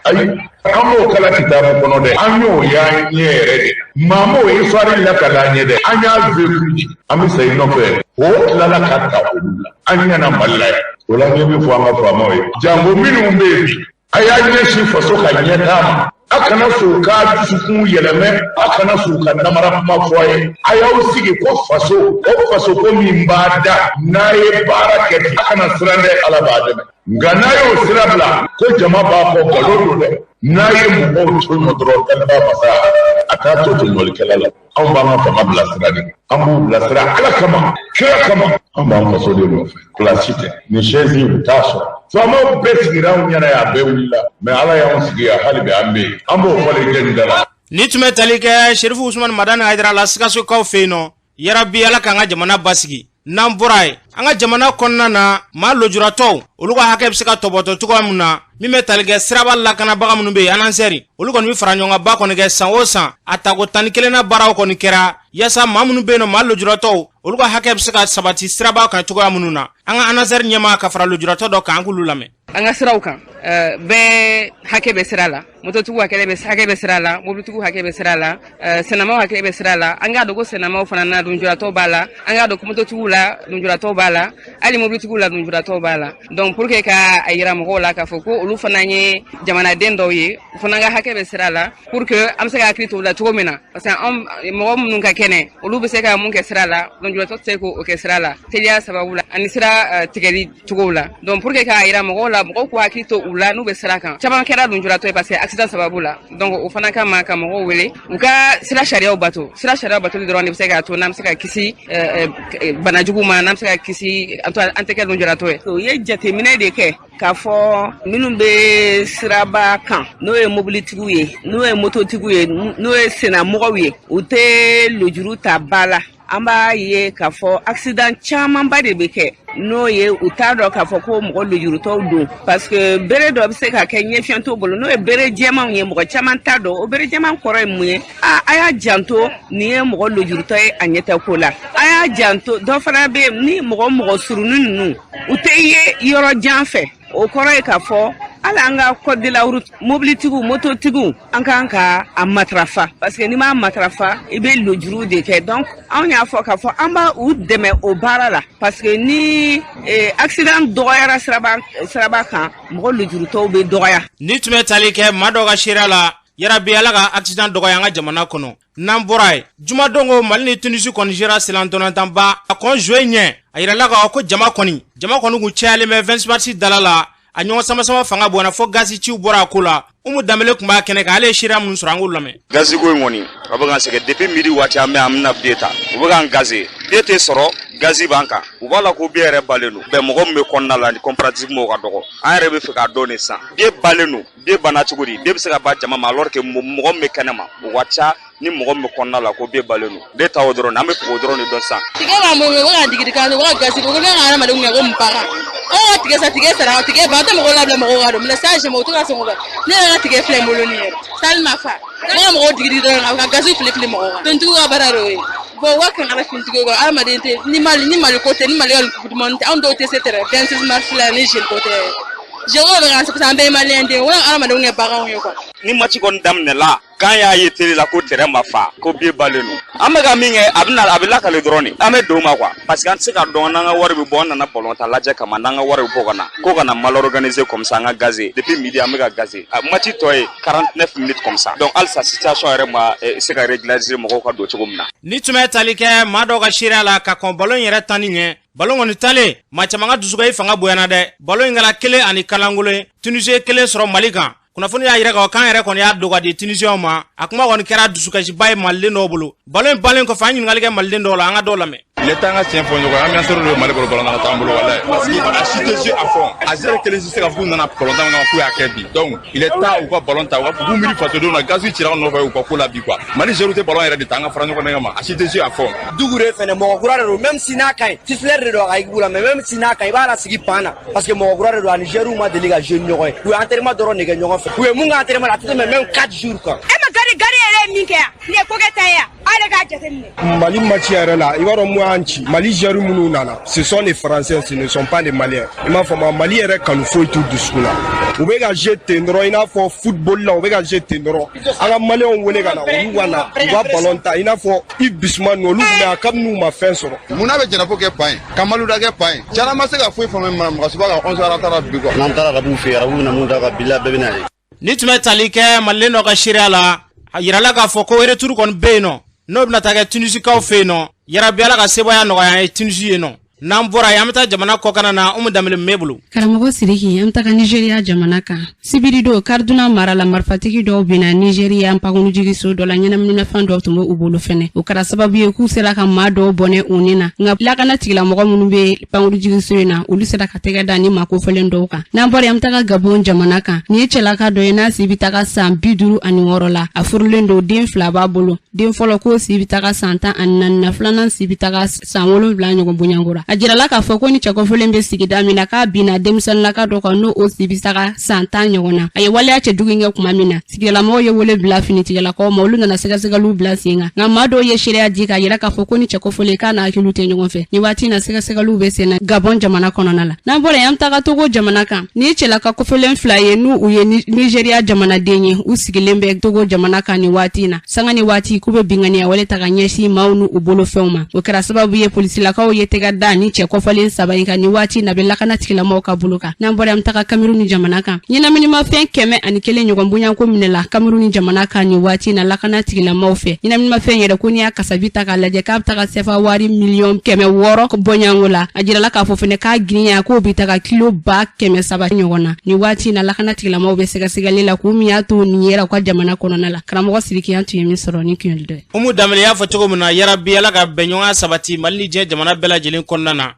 Ayi, an m'o kalan kitabu kɔnɔ dɛ, an y'o y'an ɲɛ yɛrɛ de. Maa m'o histoire lakali an ye dɛ, an y'a vécu de. An bɛ sa i nɔfɛ, o tilala ka ta olu la, an ɲɛna Mali la yan. O la, n ye min fɔ an ka faamaw ye, jango minnu bɛ yen bi, a y'a ɲɛsin faso ka ɲɛtaa ma. A kana sɔn u k'a dusukun yɛlɛmɛ, a kana sɔn u ka namara kuma fɔ a ye. A y'aw sigi ko faso, o faso ko min b'a da, n'a ye baara kɛ ten, a kana siran dɛ, Ala b'a dɛmɛ. Nka n'a y'o sira bila, ko jama b'a fɔ nkalon don dɛ. N'a ye mɔgɔw tɔɲɔ dɔrɔn, Kalifa masa, a t'a to tɔɲɔlikɛla la. Anw b'an ka fanga bilasira de, an b'u bilasira Ala kama, kira kama. An b'an faso de nɔfɛ, pilasi tɛ. Nin chaise in u t'a sɔrɔ. Faamaw bɛɛ sigira anw ɲɛna yan, a bɛɛ wulila. Mais Ala y'anw sigi yan, hali bi an bɛ yen. An b'o fɔli kɛ nin da la. Ni tun bɛ tali kɛ Serifu Usumani Madani Hayidara la Sikasokaw fɛ yen nɔ. Yarabi Ala k'an ka jamana basigi. N'an bɔra yen, an ka jamana kɔnɔna na, maa lujuratɔw olu ka hakɛ bɛ se ka tɔbɔtɔ cogoya min na, min bɛ tali kɛ siraba lakanabaga minnu bɛ yen, ANASER, olu kɔni bɛ fara ɲɔgɔnkanba kɔni kɛ san o san. A tako 11nan baaraw kɔni kɛra yaasa maa minnu bɛ yen nɔ, maa lujuratɔw olu ka hakɛ bɛ se ka sabati siraba kan cogoya minnu na. An ka ANASER ɲɛmaa ka fara lujuratɔ dɔ kan, an k'olu lamɛn. An ka siraw kan, bɛɛ hakɛ bɛ sira la. Mototigiw hakɛ bɛ sira la, mobilitigiw hakɛ bɛ sira la, sennamaw hakɛ bɛ sira la. An k'a dɔn ko sennamaw fana na lujuratɔw b'a la, an k'a dɔn ko mototigiw la lujuratɔw b'a la, hali mobilitigiw la lujuratɔw b'a la. Donc pour que ka a yira mɔgɔw la k'a fɔ ko olu fana ye jamanaden dɔw ye, u fana ka hakɛ bɛ sira la, pour que an bɛ se ka hakili to u la cogo min na, parce que an mɔgɔ minnu ka kɛnɛ, olu bɛ se ka mun kɛ sira la, lujuratɔ tɛ se k'o kɛ sira la teliya sababu la ani sira tigɛli cogow la. Donc pour que k'a yira mɔgɔw la, mɔgɔw k'u hakili to u la n'u bɛ sira kan. Caman kɛra lujuratɔ ye parce que accident sababu la. Donc o fana kama ka mɔgɔw wele u ka sira sariyaw bato. Sira sariyaw batoli dɔrɔn de bɛ se k'a to n'an bɛ se ka kisi banajugu ma, n'an bɛ se ka kisi an tɛ kɛ lujuratɔ ye. U ye jateminɛ de kɛ k'a fɔ minnu bɛ siraba kan, n'o ye mobilitigiw ye, n'o ye mototigiw ye, n'o ye sennamɔgɔw ye, u tɛ lujuru ta ba la. An b'a ye k'a fɔ accident camanba de bɛ kɛ, n'o ye u t'a dɔn k'a fɔ ko mɔgɔ lujurutɔw don, parce que bere dɔ bɛ se ka kɛ ɲɛfiyɛn t'o bolo, n'o ye bere jɛmanw ye, mɔgɔ caman t'a dɔn o bere jɛman kɔrɔ ye mun ye. A y'a janto, nin ye mɔgɔ lujurutɔ ye, a ɲɛ tɛ ko la. A y'a janto, dɔ fana bɛ yen, ni mɔgɔ surunnin ninnu, u tɛ ye yɔrɔ jan fɛ. O kɔrɔ ye k'a fɔ hali an ka code de la route, mobilitigiw, mototigiw, an kan ka a matarafa, parce que n'i m'a matarafa, i bɛ lujuru de kɛ. Donc anw y'a fɔ k'a fɔ an b'a u dɛmɛ o baara la, parce que ni accident dɔgɔyara siraba kan, mɔgɔ lujurutɔw bɛ dɔgɔya. Ni tun bɛ tali kɛ maa dɔw ka seereya la, yarabi Ala ka accident dɔgɔya an ka jamana kɔnɔ. N'an bɔra yen, jumadon ko Mali ni Tunisi kɔni sera sennantolatanba a kɔn joué ɲɛ. A yirala k'a fɔ ko jama kɔni kun cayalen bɛ 26 mars dala la. A ɲɔgɔn sama-sama fanga bonyana fo gazi ciw bɔra a ko la. Umu Danbele tun b'a kɛnɛ kan, ale ye seereya minnu sɔrɔ, an k'olu lamɛn. Gazi ko in kɔni, a bɛ k'an sɛgɛn depuis midi waati. An bɛ an bɛna billet ta, u bɛ k'an gaze, billet tɛ sɔrɔ, gazi b'an kan. U b'a la ko billet yɛrɛ balen don bɛn mɔgɔ min bɛ kɔnɔna la comparativement o ka dɔgɔ. An yɛrɛ bɛ fɛ k'a dɔn de sisan, billet balen don, billet banna cogo di? Billet bɛ se ka ban jama ma alors que mɔgɔ min bɛ kɛnɛ ma o ka ca ni mɔgɔ min bɛ kɔnɔna la, ko billet balen don. Ne ta o dɔrɔn, an bɛ fɛ k'o dɔrɔn de dɔn sisan. Tigɛ b'an bolo, u bɛ ka digidi kan, u bɛ ka gazi, u bɛ ka hadamadenw kɛ komi bagan. Anw ka tigɛ sa, tigɛ sara, tigɛ ban, an tɛ mɔgɔw labila, mɔgɔw ka don mais sa jɛma, u tɛ ka sɔn k'o kɛ. Ne yɛrɛ ka tigɛ filɛ n bolo nin ye, sali ma fa, ne ka mɔgɔw digidi dɔrɔn ka gazi fili fili mɔgɔw kan. Finitigiw ka baara de y'o ye. Bon, u ka kankari finitigiw kan, hadamaden tɛ ni Mali, ni Mali ko tɛ, ni Mali ka coupe du monde tɛ, anw dɔw tɛ se terrain 26 mars la ni jeune ko tɛ. Jeune ko bɛ k'an parce que an bɛɛ ye maliyɛn den ye, o ka hadamadenw kɛ baganw ye quoi. Ni match kɔni daminɛla, k'an y'a ye télé la ko terrain ma fa, ko billet balen don, an bɛ ka min kɛ, a bɛna a bɛ lakale dɔrɔn de, an bɛ don ma quoi, parce que an tɛ se ka dɔn n'an ka wari bɛ bɔ. An nana ballon ta lajɛ kama, n'an ka wari bɛ bɔ ka na ko ka na mal organiser comme ça, an ka gazer depuis midi, an bɛ ka gazer. Match tɔ ye 49 minutes comme ça, donc halisa situation yɛrɛ ma se ka régulariser mɔgɔw ka don cogo min na. Ni tun bɛ tali kɛ maa dɔw ka seereya la ka kɔn ballon yɛrɛ tanni ɲɛ, ballon kɔni talen, maa caman ka dusukasi fanga bonyana dɛ. Ballon in kɛra kelen ani kalankolon ye, Tunisie ye kelen sɔrɔ Mali kan. Kunnafoni y'a yira k'a fɔ k'an yɛrɛ kɔni y'a don ka di Tunisiyɛnw ma. A kuma kɔni kɛra dusukasiba ye maliden dɔw bolo. Ballon in balen kɔfɛ, an ɲininkali kɛ maliden dɔw la, an ka dɔw lamɛn. Il est temps ka tiɲɛ fɔ ɲɔgɔn ye, ambianceur de bɛ Mali bolo, ballon t'an bolo walayi. Parce que a si tɛ jouer à fond. A joueur kelen si tɛ se ka fɔ k'u nana ballon tan kama k'u y'a kɛ bi. Donc il est temps u ka ballon ta, u ka k'u miiri fasodenw na, gazi cira anw nɔfɛ u ka ko la bi quoi. Mali joueur tɛ ballon yɛrɛ de ta, an ka fara ɲɔgɔn kama. A si tɛ jouer à fond. Doucouré fɛnɛ mɔgɔ kura de don, même si n'a ka ɲi, titulaire de don a ka équipe la, mais même si n'a ka ɲi, i b'a lasigi pan na parce que mɔgɔ kura de don, ani joueur ma deli ka jouer ni ɲɔgɔn ye. U ye entraînement dɔrɔn de kɛ ɲɔgɔn fɛ. U ye mun kɛ entraînement la, a tɛ tɛmɛ même 4 jours kan. E ma gari gari yɛrɛ ye min kɛ yan, nin ye ko kɛ ta ye yan, aw yɛrɛ k'a jateminɛ. Mali match yɛrɛ la, i b'a dɔn mun y'an ci? Mali joueurs minnu nana, ce sont les Français, ce ne sont pas les Maliens. I m'a faamu, Mali yɛrɛ kanu foyi t'u dusukun na. U bɛ ka jouer ten dɔrɔn, i n'a fɔ football la, u bɛ ka jouer ten dɔrɔn. An ka Maliens wele ka na, olu ka na u ka ballon ta, i n'a fɔ Yves Bissouma ninnu, olu tun bɛ yan kabini u ma fɛn sɔrɔ. Munna bɛ Jɛnɛfo kɛ pan ye ka Maluda kɛ pan ye? Caman ma se ka foyi faamuya Magasuba ka 11 taara bi quoi. N'an taara arabuw fɛ yen, arabuw bɛna mun da kan, bila bɛɛ bɛna ye. Ni tun bɛ tali kɛ maliden dɔ ka seereya la, a yirala k'a fɔ ko retour kɔni bɛ yen nɔ, n'o bɛna taa kɛ Tunisikaw fɛ yen nɔ. Yarabi Ala ka sebaaya nɔgɔya an ye Tunisi yen nɔ. N'an bɔra yen, an bɛ taa jamana kɔkanna na. Umu Danbele mun b'e bolo? Karamɔgɔ Siriki, an bɛ taga Nizeriya jamana kan. Sibiridon, Kaduna mara la, marifatigi dɔw binna Nizeriya pankurujigiso dɔ la, ɲɛnaminimafɛn dɔw tun bɛ u bolo fɛnɛ. O kɛra sababu ye k'u sera ka maa dɔw bɔnɛ u ni na, nka lakana tigilamɔgɔ minnu bɛ pankurujigiso in na, olu sera ka tɛgɛ da ni maa kofɔlen dɔw kan. N'an bɔra yen, an bɛ taga Gabon jamana kan. Nin ye cɛlaka dɔ ye n'a si bɛ taga san 56 la. A furulen don, den fila b'a bolo. Den fɔlɔ k'o si bɛ taga san 14 na, filanan si bɛ taga san 7 ɲɔgɔn bonyanko la. A jirala k'a fɔ ko ni cɛ kofɔlen bɛ sigida min na, k'a binna denmisɛnninlaka dɔ kan, n'o o si bɛ taga san 10 ɲɔgɔn na. A ye waleya cɛjugu in kɛ tuma min na, sigidalamɔgɔw ye wele bila finitigilakaw ma, olu nana sɛgɛsɛgɛliw bila sen kan. Nka maa dɔw ye seereya di k'a yira k'a fɔ ko ni cɛ kofɔlen k'a n'a hakiliw tɛ ɲɔgɔn fɛ. Nin waati in na, sɛgɛsɛgɛliw bɛ sen na Gabɔn jamana kɔnɔna la. N'an bɔra yen, an bɛ taga Togo jamana kan. Nin ye cɛlaka kofɔlen fila ye, n'u u ye Nizeriya jamanaden ye, u sigilen bɛ Togo jamana kan nin waati in na. Sanga ni waati k'u bɛ binkanniya wale ta ka ɲɛsin maaw n'u bolofɛnw ma. O kɛra sababu ye polisilakaw ye tɛgɛ da ni cɛ kofɔlen saba in kan. Nin waati na bɛ lakana tigilamɔgɔw ka bolo kan. N'an bɔra, an bɛ taga Kameruni jamana kan. Ɲɛnaminimafɛn 101 ɲɔgɔn bonyanko minɛla Kameruni jamana kan nin waati na lakana tigilamɔgɔw fɛ. Ɲɛnaminimafɛn yɛrɛ ko n'i y'a kasabi ta k'a lajɛ, k'a bɛ taga sefa wari 600 miliyɔn bɔɲɔgɔnko la. A jirala k'a fɔ fɛnɛ k'a girinya k'o bɛ taga kilo 300 000 ɲɔgɔn na. Nin waati na, lakana tigilamɔgɔw bɛ sɛgɛsɛgɛli la k'u min y'a to nin yera u ka jamana kɔnɔna la. Karamɔgɔ Sidiki, an tun ye min sɔrɔ ni kunyali dɔ ye. Umu Danbele y'a fɔ cogo min na, yarabi Ala ka bɛnɲɔgɔnya sabati Mali ni diɲɛ jamana bɛɛ lajɛlen kɔnɔna na.